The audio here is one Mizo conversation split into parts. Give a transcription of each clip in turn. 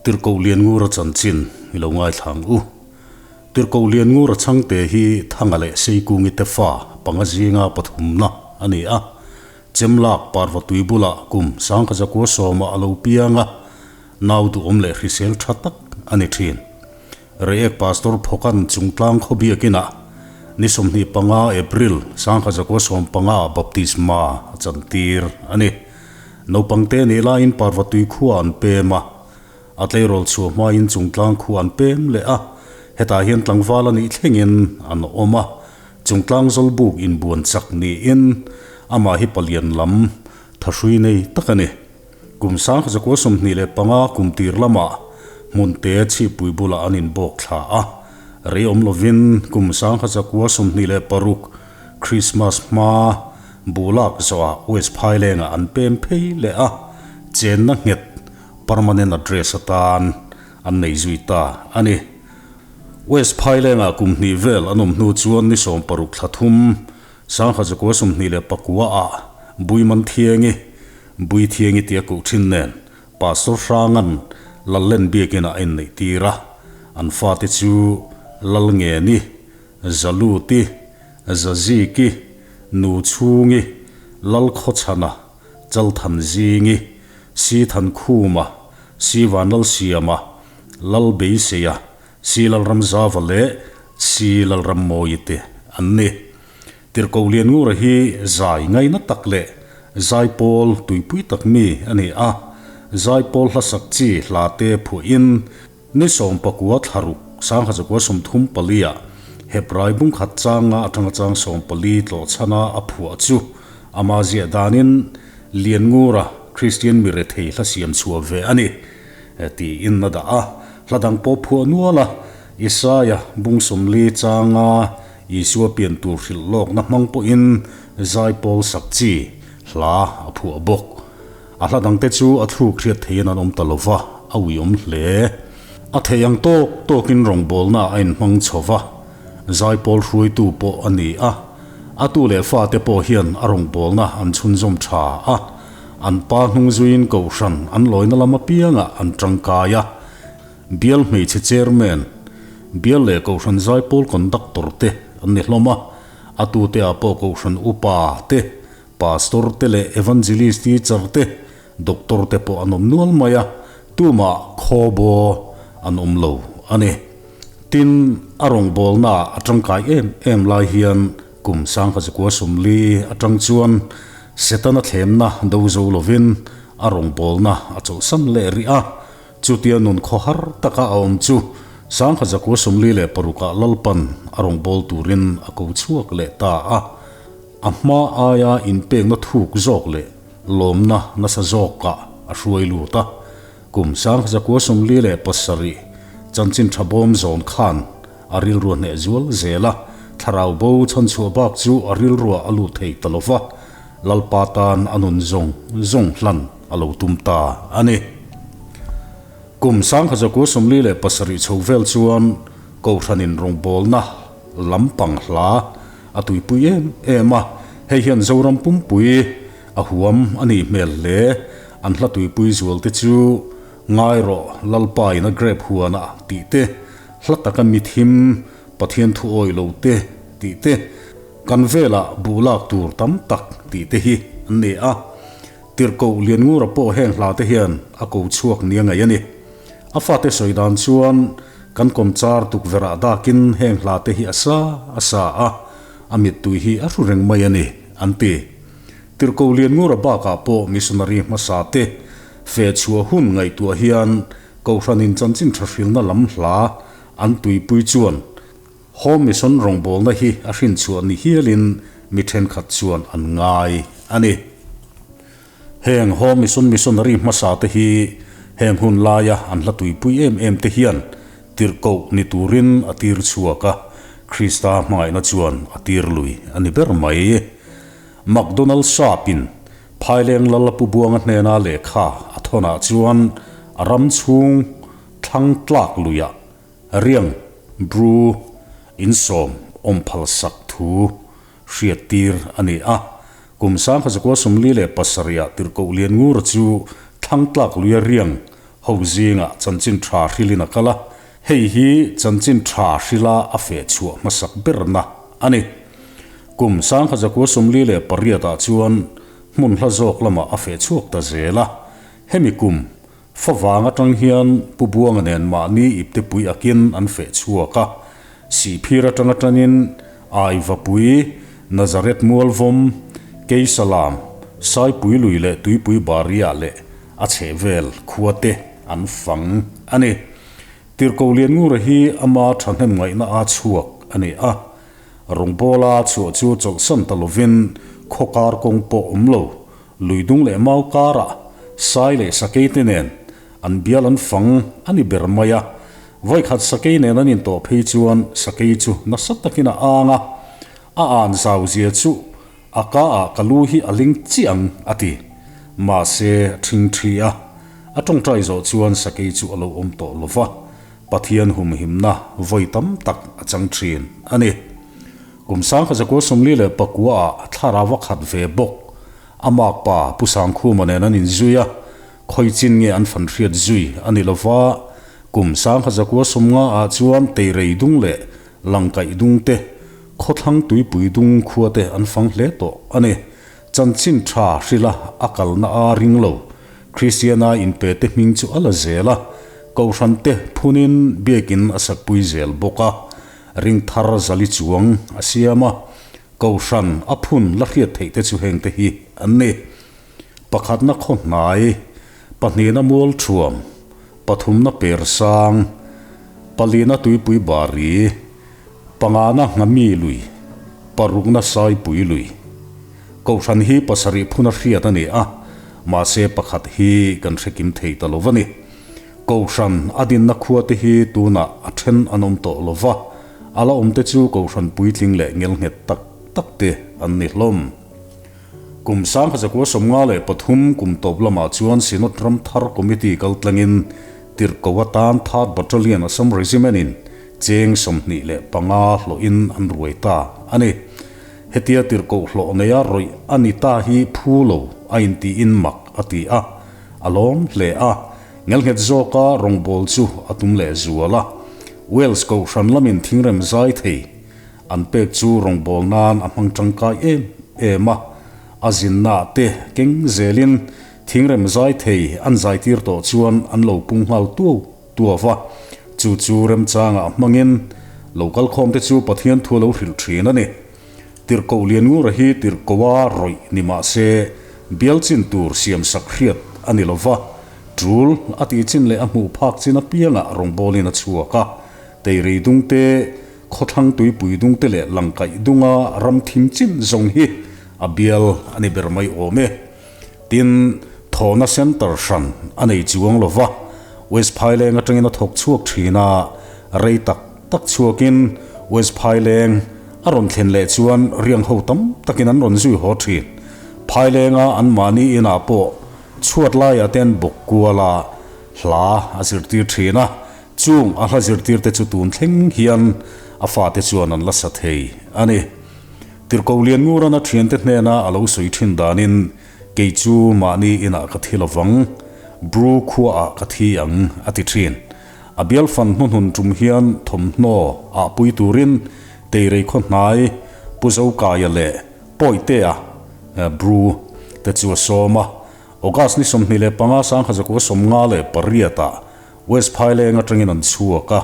Tirhkoh Lianngura chanchin i lo ngaithla ang u. Tirhkoh Lianngura chhangte hi Thanga leh Seikungi te fa panga zinga pathumna a ni a. Chemlak parva tui bulah kum sangkhaza kua sawmah a lo piang a, nau duhawm leh hrisel tha tak a ni thin. Reiek Pastor Phawkan Chungtlang khaw biakinah ni 25 April 1915 ah baptisma a chantir a ni. Naupangte nih laiin parva tui khua an pem a, a tleirawl chhuah hmain Chungtlang khua an pem leh a, hetah hian tlangval a nih thlengin an awm a, Chungtlang Zawlbuk inbuan chak niin amah hi palian lam thahrui nei tak a ni. Kum 1925 kum tir lamah hmunte chhipui bulah an inbawk thla a, rei awm lovin kum 1926 Krismas hma buhlak zawhah West Phailengah an pem phei leh a, chenna nghet permanent address atan an nei zui ta a ni. West Phailengah kum hnih vel an awm hnu chuan ni 60 thla thum 1929 ah Buiman Thiangi Bui Thiangi tia koh thin nen Pastor Hrangan Lallen biakinah a inneih tir a, an fate chu Lalngeni, Zaluti, Zaziki, Nuchhungi, Lalkhawchhana, Chalthanzingi, Sithankhuma, Sivanlalsiama, Lalbeiseia, Silalramzava leh Silalrammawii te an ni. Tirhkoh Lianngura hi zai ngaina tak leh zaipawl tuipui tak mi a ni a, zaipawl hlasak chi hla te phuahin ni 19 thlaruk 1934 ah Hebrai bungkhat changa atanga chang 14 tlawhchhana a phuah chu ama ziah danin Lianngura Kristian mi rethei hla siam chhuah ve a ni tiin a dah a, hla dang pawh phuah nual a, Isaia bung 40 changa Isua pian tur hrilh lawkna hmang pawhin zaipawl sak chi hla a phuah bawk. A hla dangte chu a thluk hriat theiin an awm ta lo va, a uiawm hle. A theih ang tawk tawkin rawngbawlna a inhmang chho va, zaipawl hruaitu pawh a ni a. A tu leh fate pawh hian a rawngbawlna an chhunzawm tha a, an pa hnung zuiin kohhran an lawina lam apiangah an tangkai a. Bial hmeichhe chairman, bial leh kohhran zaipawl conductor te an ni hlawm a, a tute ah pawh kohhran upa te, pastor te leh evangelist teacher te, doctor te pawh an awm nual mai a, tumah khawbaw an awm lo a ni. Tin, a rawngbawlna a tangkai em em lai hian kum 1940 atang chuan Setana thlemna do zo lovin a rawngbawlna a chawlhsan leh rih a, Chutia nun khawhar taka a awm chu 1946 ah Lalpan a rawn bawl turin a ko chhuak leh ta a. A hma aia inpekna thuk zawk leh lawmna nasa zawkah a hruai lut a. Kum 1947 chanchin tha bawm zawn khan a rilrua hneh zual zel a, thlarau bo chhanchhuah bak chu a rilrua a lut thei ta lo va, Lalpa tan a nun zawng zawng hlan a lo tum ta a ni. Kum 1947 chho vel chuan Kohhranin rawngbawlna lampang hla a tuipui em em a, hei hian Zoram pumpui a huam a nih hmel hle. An hla tuipui zual te chu Ngai rawh Lalpa in a grep huan a tih te, hla taka mithim Pathian thu awih lo te tih te, kan velah buh lak tur tam tak tih te hi an ni a. Tirhkoh Lianngura pawh heng hla te hian a ko chhuak nia ngaih a ni. A fate sawi dan chuan kan kawmchar tukverh ah dakin heng hla te hi a sa a sa a, a mittui hi a hru reng mai a ni, an ti. Tirhkoh Lianngura bakah pawh missionary hmasa te feh chhuah hun ngaihtuah hian Kohhranin chanchin tha hrilna lam hla an tuipui chuan Home Mission rawngbawlna hi a hrinchhuah ni hialin mi thenkhat chuan an ngai a ni. Heng Home Mission missionary hmasa te hi heng hun laia an hla tuipui em em te hian tirhkoh ni turin a tir chhuak a, Krista hmangaihna chuan a tir lui a ni ber mai. McDonald Sharp-in Phaileng Lal Pu Buanga hnena lehkha a thawnah chuan a ram chhung thlang tlak luiah Riang, Bru, insawm awm phal sak thu hriattir a ni a. Kum 1947 ah Tirhkoh Lianngura chu thlang tlak luia riang ho zingah chanchin tha hrilin a kal a, hei hi chanchin tha hrila a feh chhuah hmasak berna a ni. Kum 1948 ah chuan hmun hla zawk lamah a feh chhuak ta zel a, hemi kum Favang atang hian Pu Buanga nen mahni iptepui akin an feh chhuak a, Sihphir atang atangin Aivapui, Nazareth Mualvawm, Keisalam, Saipui lui leh Tuipui Baria leh a chhehvel khua te an fang a ni. Tirhkoh Lianngura hi ama thahnem ngaihna a chhuak a ni a, rawngbawla chhuah chu chawlhsan ta lovin khawkar kawng pawh awm lo Lui dung leh mau karah sai leh sakei te nen an bial an fang a ni ber mai a, vawikhat sakei nen an intawh phei chuan sakei chu nasa takin a ang a, a an zau zia chu a ka ah ka lu hi a ling chiah ang a ti. Mahse a thing thi a, a tawngtai zawh chuan sakei chu a lo awm tawh lo va, Pathian humhimna vawi tam tak a chang thin a ni. Kum 1949 ah thlarau a khat ve bawk. A makpa Pu Sangkhuma nen an inzui a, khawi chin nge an fan hriat zui a ni lova, kum 1950 ah chuan Teirei dung leh Langkaih dung te, Khawthlang Tuipui dung khua te an fang hle tawh a ni. Chanchin tha hrila a kalna a ring lo. Kristiana inpe te hming chu a la zel a, Kohhran te phunin biakin a sakpui zel bawk a. Ring thar zali chuang a siam a, Kohhran a phun la hriat theih te chu heng te hi an ni. Pakhatna khaw hnai, pahnihna mual thuam, pathumna per sang, palina tuipui bari, pangana nghami lui, parukna saipui lui. Kohhran hi pasarih phun a hriat a ni a, mahse pakhat hi kan hrekim thei ta lo va ni. Kohhran a dinna khua te hi tunah a then an awm tawh lo va, a la awm te chu Kohhran puitling leh ngelnghet tak tak te an ni hlawm. Kum 1993 kum tawp lamah chuan Synod ram thar Committee kal tlangin Tirhkoh atan Third Battalion Assam Regiment in cheng 25 hlawhin an ruai ta a ni. Hetia tirhkoh hlawh neia rawih a ni ta hi phu lo a intiin mak a ti a, a lawm hle a. Ngelnghet zawka rawngbâwl chu a tum leh zual a, Wales Kohhran lamin thingrem zai thei an pek chu rawngbâwl nan a hmang tangkai em em a, a zinnaah te keng zelin thingrem zai thei an zaitir tawh chuan an lo pung nghal tuau tuau a, chu chu remchangah hmangin lo kalkhawmte chu Pathian thu a lo hrilh thin a ni. Tirhkoh Lianngura hi tirhkoa rawih ni mah se, bial chin tur siamsak hriat a ni lo va, tul a tih chin leh a hmuh phak chin apiangah rawngbawlin a chhuak a. Teirei dungte, khawthlang tuipui dungte leh langkaih dunga ram thim chin zawng hi a bial a ni ber mai awm e. Tin, thawhna centre hran a nei chuang lo va, West Phaileng atangin a thawk chhuak thin a, rei tak tak chhuakin West Phaileng a rawn thlen leh chuan riang ho tam takin an rawn zui haw thin. Phailenga anmahni inah pawh chhuat laiah te an bawk kual a, hla a zirtir thin a, chung a hla zirtir te chu tun thleng hian a fate chuan an la sa thei a ni. Tirhkoh Lianngurana thiante hnena a lo sawi thin danin, Kei chu mahni inah ka thi lovang, Bru khuaah ka thi ang, a ti thin. A bial fan hnuhnun tum hian thawmhnaw ah pui turin Teirei khaw hnai Pu Zokaia leh Pawitea, Bru, te chu a sawm a. August ni 25 1958 ah West Phaileng atangin an chhuak a,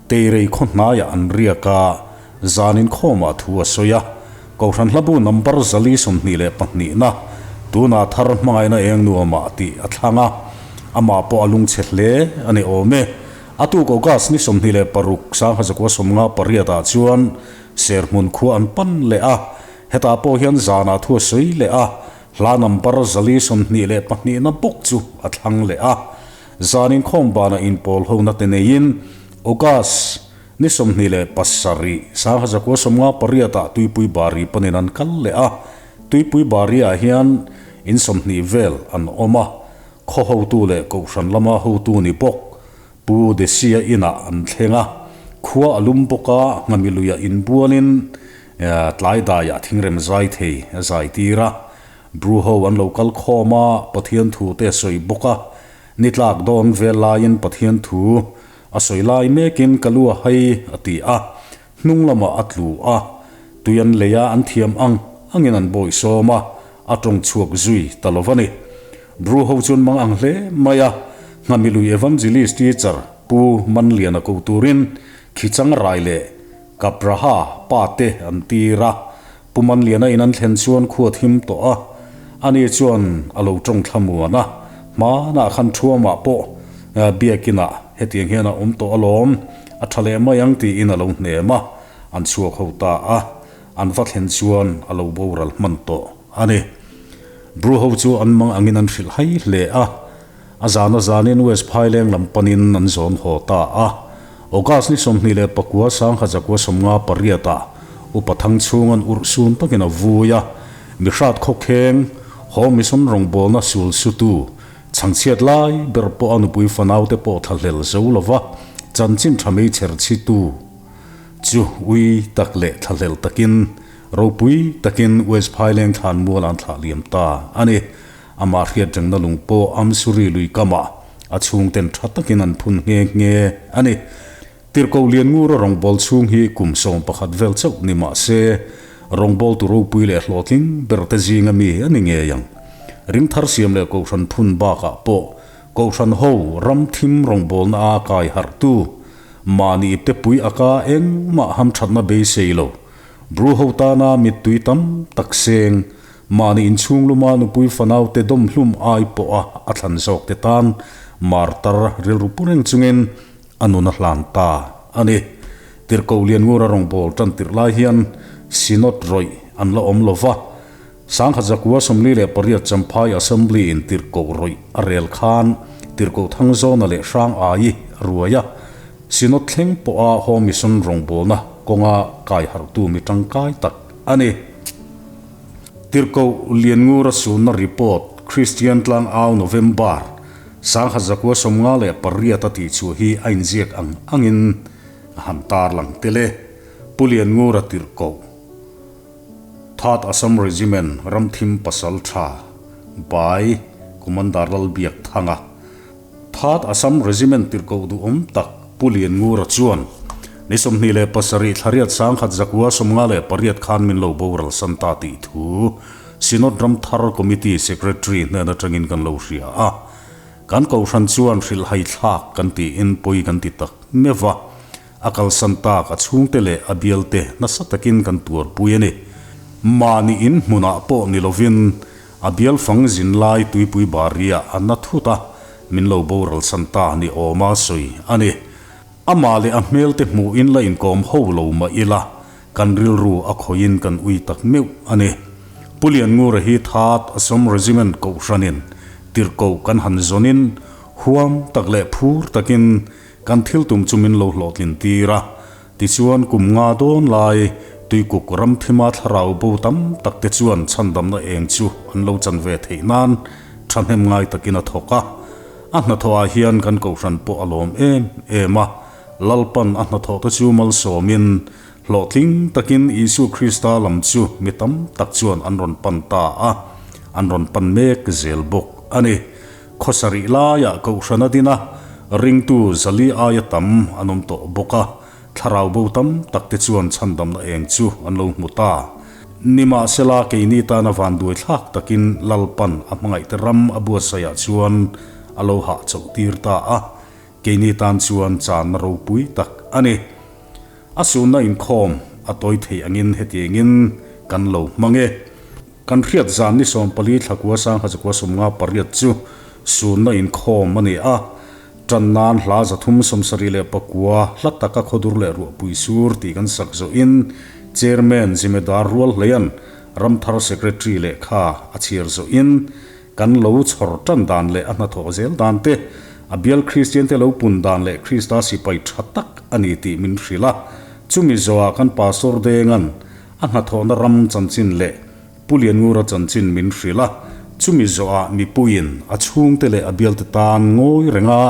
Teirei khaw hnaiah an riak a, zan inkhawmah thu a sawi a. Kohhran hlabu number 422 na tunah thar hmangaihna eng nuamah tih a thlang a, amah pawh a lungchhe hle a ni awm e. A tuk August ni 26 1958 ah chuan Serhmun khua an pan leh a, hetah pawh hian zanah thu a sawi leh a, hla number 422 na bawk chu a thlang leh a. Zan inkhawm banah inpawl hona te neiin August ni 27, 1958 ah Tuipui Bari panin an kal leh a. Tuipui Bari ah hian in 20 vel an awm a, khaw hotu leh kohhran lama hotu ni bawk Pu Desia inah an thleng a. Khua a lum bawk a, nghami luiah inbualin tlai daiah thingrem zai thei a zai tir a. Bru ho an lo kal khawm a, Pathian thu te a sawi bawk a. Ni tlak dawn vel laiin Pathian thu a sawi lai mekin ka lu a hai a ti a, hnung lamah a tlu a, tui an lei a an thiam ang angin an bawi sawm a, a tawng chhuak zui ta lo va ni. Bru ho chuan mang ang hle mai a, Nghamilui Evangelist teacher Pu Manliana ko turin Khichang rai leh Kapraha pa te an tir a, Pu Manliana in an thlen chuan khua thim tawh a, ani chuan a lo tawng thlamuan a, hmanah khan thuamah pawh biakinah hetiang hian a awm tawh alawm, a tha leh mai ang tiin a lo hnem a, an chhuak ho ta a, an va thlen chuan a lo boral hman tawh a ni. Bru ho chu an mang angin an hrilh hai hle a. A zana zanin West Phaileng lam panin an zawn haw ta a. August ni 29 1958 ah Upa Thangchhung an urh sun takin a vui a, Mihrat khawkheng, Home Mission rawngbawlna sul sutu, chhangchhiat lai ber pawh a nupui fanaute pawh thlahlel zo lova chanchin tha mei chher chhitu chu ui tak leh thlahlel takin ropui takin West Phaileng thlanmual an thlah liam ta a ni. Amah hriat rengna lung pawh Amsuri lui kamah a chhungten tha takin an phun nghe nghe a ni. Tirhkoh Lianngura rawngbâwl chhung hi kum 11 vel chauh ni mah se, rawngbâwltu ropui leh hlawhtling berte zinga mi a ni ngei ang. Ringthar siam leh Kohhran phun bakah pawh Kohhran ho ram thim rawngbâwlna a kai harhtu mahni ipte pui aka engmah hamthatna beisei lo Bru ho tana mittui tam tak seng Mahni inchhung luma nupui fanaute dawm hlum ai pawha a thlan zawkte tan martar rilru pu reng chungin a nun a hlan ta a ni. Tirhkoh Lianngura rawngbâwl tan tirh lai hian Synod rawih an la awm lo va, 1948 Champhai Assembly in tirhkoh rawih a rel khan Tirhkoh Thangzawna leh Hrang Ai a ruai a, Synod thleng pawha Home Mission rawngbâwlna kawnga kai harhtu mi tangkai tak a ni. Tirhkoh Lianngura sunna report Kristian Tlangau November 1958 a tih chhuah hi a inziak ang angin a han tarlang tel e. Pu Lianngura Tirhkoh Third Assam Regiment Ramthim Pasal Tha by Commander Lalbiakthanga Third Assam Regiment tirhkoh duhawm tak Pu Lianngura chuan ni 27 thlariat 1958 khan min lo boral san ta tih thu Synod Ramthar Committee Secretary hnen atangin kan lo hria a. Kan kohhran chuan hrilhhai thlak kan tiin pawi kan ti tak meuh a. A kalsan tak a chhungte leh a bialte nasa takin kan tuarpui a ni. Mahni in hmunah pawh ni lovin a bial fang zin lai tuipui baria a na thut a, min lo boral san ta ni awma sawi a ni. Amah leh a hmelte hmuhin la inkawm ho lo mah ila, kan rilru a khawihin kan ui tak meuh a ni. Pu Lianngura hi Third Assam Regiment kohhranin tirhkoh kan han zawnin huam tak leh phur takin Kan thil tum chu min lo hlawhtlin tir a, tichuan kum nga dawn lai Tuikuk ram thima thlarau bo tam tak te chuan chhandamna eng chu an lo chan ve theih nan thahnem ngai takin a thawk a. A hnathawh ah hian kan kohhran pawh a lawm em em a, Lalpan a hnathawh te chu malsawmin hlawhtling takin Isua Krista lam chu mi tam tak chuan an rawn pan ta a, an rawn pan mek zel bawk a ni. Khawsarih laiah kohhran a din a, ringtu zali aia tam an awm tawh bawk a, thlarau bo tam tak te chuan chhandamna eng chu an lo hmu ta. Nimahsela, keini tana vanduai thlak takin Lalpan a hmangaihte ram a buatsaihah chuan a lo hahchauh tir ta a, keini tan chuan channa ropui tak a ni. A sunna inkhawm a tawi thei angin hetiangin kan lo hmang e. Kan hriat zan ni 14 thlakua 1958 chu sunna inkhawm a ni a, tan nan hla 379 hla taka khawdur leh ruahpui sur tih kan sak zawhin Chairman Zimedar Rual Hleian Ramthar Secretary lehkha a chhiar zawhin kan lo chhawr tan dan leh a hnathawh zel dan te, a bial Kristian te lo pun dan leh Krista sipai tha tak a ni tih min hrilh a, chumi zawhah kan Pastor Dengan A hnathawhna ram chanchin leh Pu Lianngura chanchin min hrilh a, chumi zawhah mipuiin a chhungte leh a bialte tan ngawi renga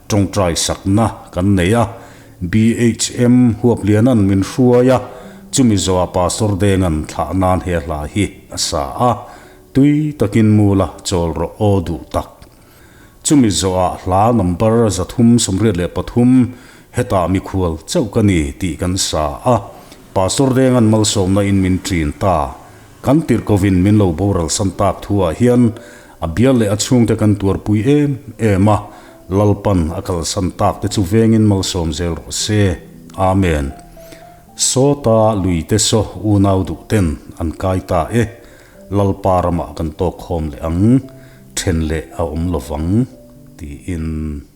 tawngtai sakna kan nei a, BHM Huapliana'n min hruai a, chumi zawhah Pastor Denga'n thlah nan he hla hi a sa a, Tui takin mula chawl rawh aw duh tak. Chumi zawhah hla number 383 Hetah mikhual chauh ka ni tih kan sa a. Pastor Denga'n malsawmna in min ṭin ta. Kan tirhkovin min lo boral san tak thuah hian a bial leh a chhungte kan tuarpui em em a, Lalpan a kalsan tak te chu vengin malsawm zel rawh se. Amen. Sawta lui te saw unau duh ten an kai ta e, Lalpa ramah kan tawk khawm leh ang, then leh a awm lovang, tiin.